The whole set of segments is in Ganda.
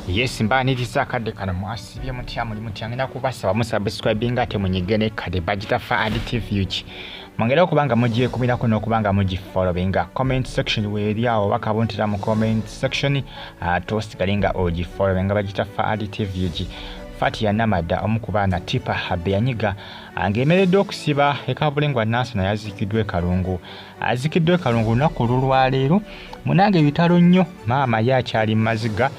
Yes, mbaaniriza akadde kano. Mwasibye mutya? Muli mutya? Ngenda kubasaba musubscribinga ate munyige ne kade bagita Fahad TV UG, mwongere okuba nga mugyekumirako n'okuba nga mugifollowinga. Comment section weeri awo, bakabuntira mu comment section, ate osigale nga ogifollowinga. Bagita Fahad TV UG. Fatia Namadda, omu ku baana tipa be yanyiga ng'emereddwa okusiba ekabulengwa Nansana, yaziikiddwa e Kalungu. Aziikiddwa e Kalungu lunaku olw'olwaleero. Munange, bitalo nnyo. Maama ye akyali mu maziga.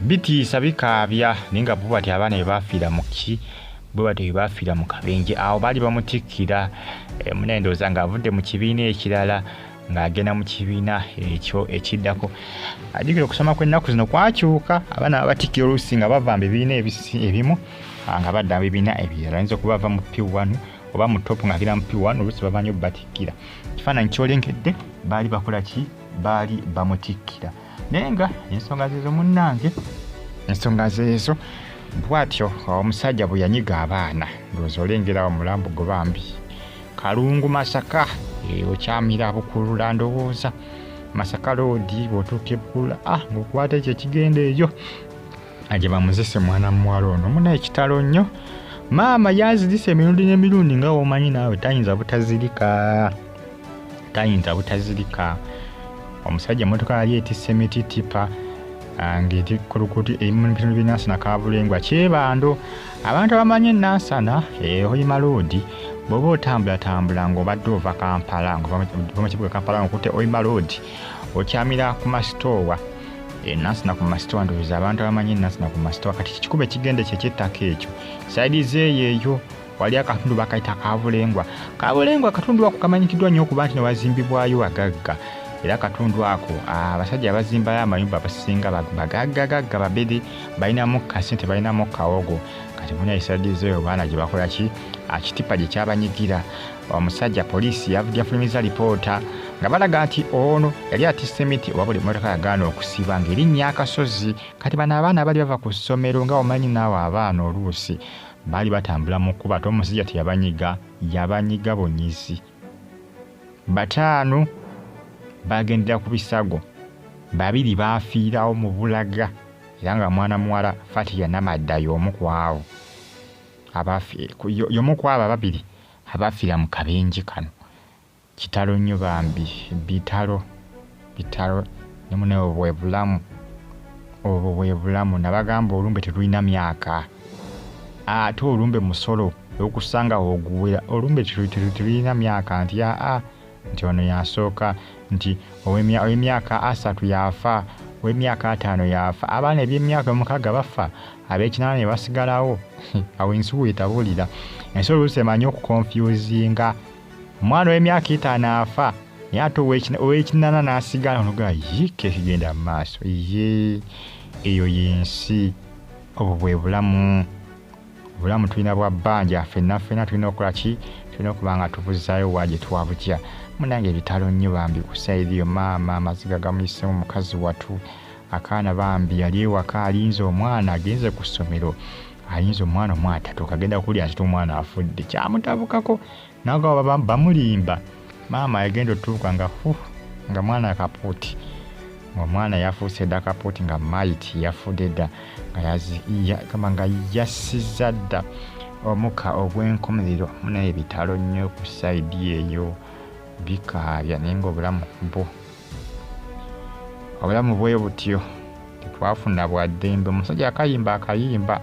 Bitiisa, bikaabya, naye nga bwe batyo abaana bwe bafiira mu ki, bwe batyo bwe bafiira mu kabenje. Awo baali bamutikkira, munaye ndowooza ng'avudde mu kibiina ekirala ng'agenda mu kibiina ekyo ekiddako. Ajjukira okusoma kw'ennaku zino kwakyuka, abaana babatikkira oluusi nga bava mu bibiina ebimu nga badda mu bibiina ebirala. Ayinza okuba ava mu P1 oba mu top ng'agenda mu P1, oluusi bava nnyo batikkira. Ekifaananyi ky'olengedde, baali bakola ki? Baali bamutikkira. Naye nga ensonga zeezo, munnange, ensonga zeezo. Bw'atyo omusajja bwe yanyiga abaana. Ndowooza olengerawo omulambo gwe bambi. Kalungu, Masaka, okyamira Bukulula, ndowooza Masaka Road. Bw'otuuka ebukulula, ng'okwata ekyo ekigenda eyo gye bamuzise mwana muwala ono. Muna ekitalo nnyo. Maama yazirise emirundi n'emirundi, nga womanyi naawe tayinza butazirika, tayinza butazirika. Omusajja emotoka yali etisse miti, tipa ng'etikulukuti eri mu bitundu by'e Nansana, Kabulengwa, Kyebando. Abantu abamanyi enansana, Hoima Road, bw'oba otambulatambula ng'obadde ova Kampala, ng'ova mu kibuga Kampala ng'okutte Hoima Road, okyamira ku masitoowa enansana ku masitoowa. Ndowooza abantu abamanyi enansana ku masitoowa, kati kikuba ekigenda ekyo ekyettaka ekyo, side zeeyo eyo wali akatundu bakayita Kabulengwa. Kabulengwa akatundu ako kamanyikiddwa nnyo okuba nti newazimbibwayo wagagga, era akatundu ako abasajja abazimbayo amayumba abasinga bagaggagagga, babiri balinamu kasente, balinamu kawogo. Kati muna e side zeeyo baana gye bakola ki, akitipa gye kyabanyigira omusajja. Poliisi yafulumiza lipoota nga balaga nti ono yali atisse miti oba buli motoka yagaana okusiba ng'erinnya akasozi. Kati bano abaana bali bava ku ssomero, nga omanyi naawe abaana oluusi baali batambula mu kkubo, ate omusajja teyabanyiga, yabanyiga bunyizi. Bataano bagendera ku bisago, babiri baafiirawo mu bulaga, era nga mwana muwala Fatia Namadda y'omu ku abo, y'omu ku abo ababiri abafiira mu kabenje kano. Kitalo nnyo bambi, bitalo, bitalo. Ne munaye obwo bwe bulamu, obwo bwe bulamu. Nabagamba olumbe tetulina myaka, ate olumbe musolo okusanga oguwera. Olumbe tetulina myaka nti aa nti ono yasooka, nti ow'emyaka 30 yafa, ow'emyaka 50 yafa. Abaana eby'emyaka 6 bafa, ab'e8 ne basigalawo. Awo ensi weetabulira. Ensi oluusi emanyi okuconfusinga. Omwana ow'emyaka 50 afa, naye ate ow'e8 n'asigala. Onoga yiika ekigenda mu maaso. Ye eyo y'ensi, obwo bwe bulamu. Obulamu tulina bwa bbanja ffenna, ffenna tulina okukola ki? Tulina okuba nga tubuzaayo wa gye twabutya. Munange, ebitalo nnyo bambi ku side yo. Maama amaziga gamuyisemu, mukazi watu. Akaana bambi yali ewaka alinze omwana agenze ku ssomero, alinze omwana, omwana tatuuka, agenda kulya nti omwana afudde. Kyamutabukako nagaba bamulimba. Maama yagenda otuuka nga hu nga mwana kapuuti, ngaomwana yafuuse dda kapuuti, nga maiti yafudde dda, nga nga yassiza dda omukka ogw'enkomerero. Munaye ebitalo nnyo ku side eyo, bikaabya. Naye nga obulamu bwo, obulamu bwe butyo, tetwafuna bwa ddembe. Omusajja akayimba akayimba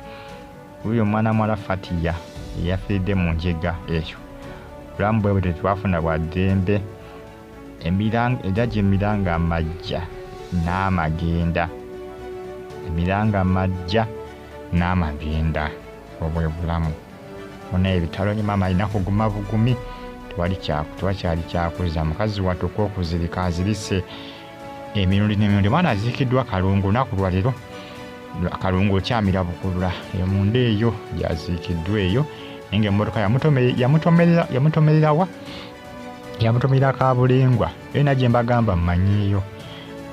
wuyo omwana muwala Fatiya eyafiiridde mu njega eyo. Obulamu bwe butyo, tetwafuna bwa ddembe. Era gyemiranga amajja n'amagenda, emiranga amajja n'amagenda, obwe bulamu. Munaye ebitalo nnyo. Maama alina kuguma bugumi, tewakyali kyakuza. Mukazi wattu okwokuzirika azirise emirundi n'emirundi. Omwana aziikiddwa Kalungu lunaku lwaleero. Kalungu okyamira Bukulula eyo, munda eyo gyaziikiddwa eyo. Naye nga emmotoka yamutomererawa? Yamutomerera Kabulengwa. Era gye mbagamba mmanyiiyo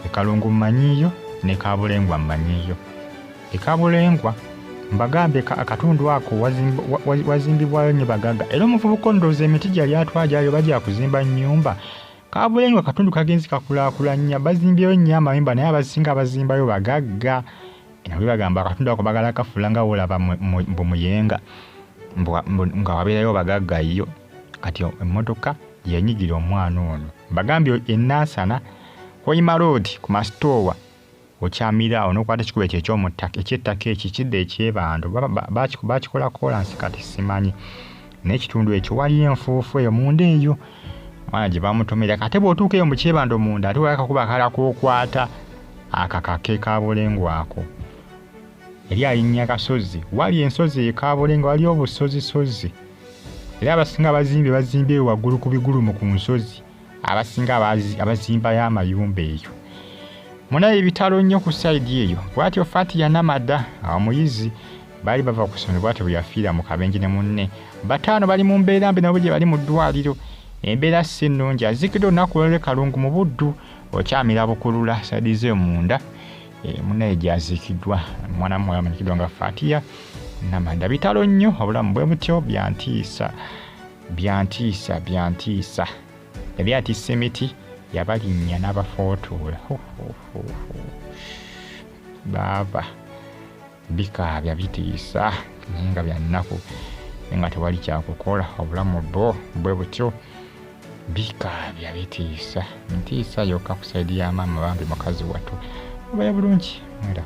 ekalungu, mmanyiiyo ne Kabulengwa, mmanyiiyo ekabulengwa. Mbagambe akatundu ako wazimbibwayo nnyo bagaga, era omuvubuka ndowooza emiti gyali atwala bajja kuzimba nnyumba. Kabulengwa katundu kagenzi kakulaakulanya, bazimbyeyo nnyo amayumba, naye abasinga abazimbayo bagagga. Nabwe bagamba akatundu ako bagala kafuula nga wolaba mbu Muyenga nga wabeerayo bagagga yo. Kati emmotoka yanyigira omwana ono. Mbagambye e Nansana, Hoima Road ku masitoowa okyamira awo n'okwata ekikubo ekyo ekyomuttaka eky'ettaka ekyo ekidda e Kyebando bakikola koolansi kati simanyi naye ekitundu ekyo waliyo enfuufu eyo munda eyo omwana gye bamutomera kate bw'otuuka eyo mu Kyebando munda ate waliyo akakubo akalala k'okwata akakake Kabulengo ako yali alinnya kasozi wali ensozi e Kabulengo waliyo obusozisozi era abasinga abazimbye bazimbye eyo waggulu ku bigulumu ku nsozi abasinga abazimbayo amayumba eyo munaye bitalo nnyo ku sayidi eyo bwatyo Fatia Namada omuyizi baali bava ku ssomero bwatyo bwe yafiira mu kabenje ne munne bataano bali mu mbeera mbi nabo gye bali mu ddwaliro embeera si nnungi aziikiddwa olunaku lwaleero Kalungu mu Buddu okyamira Bukulula sayidi ze munda e, munaye gyaziikiddwa mwana muwala amanyikiddwa nga Fatia Namada bitalo nnyo obulamu bwe butyo byantiisa byantiisa byantiisa yali atisse emiti yabalinnya n'abafootuula baaba bikaabya bitiisa naye nga bya nnaku naye nga tewali kyakukola obulamu bwo bwe butyo bikaabya bitiisa ntiisa yokka ku saidi ya maama bambi mukazi wattu obaye bulungi mwera.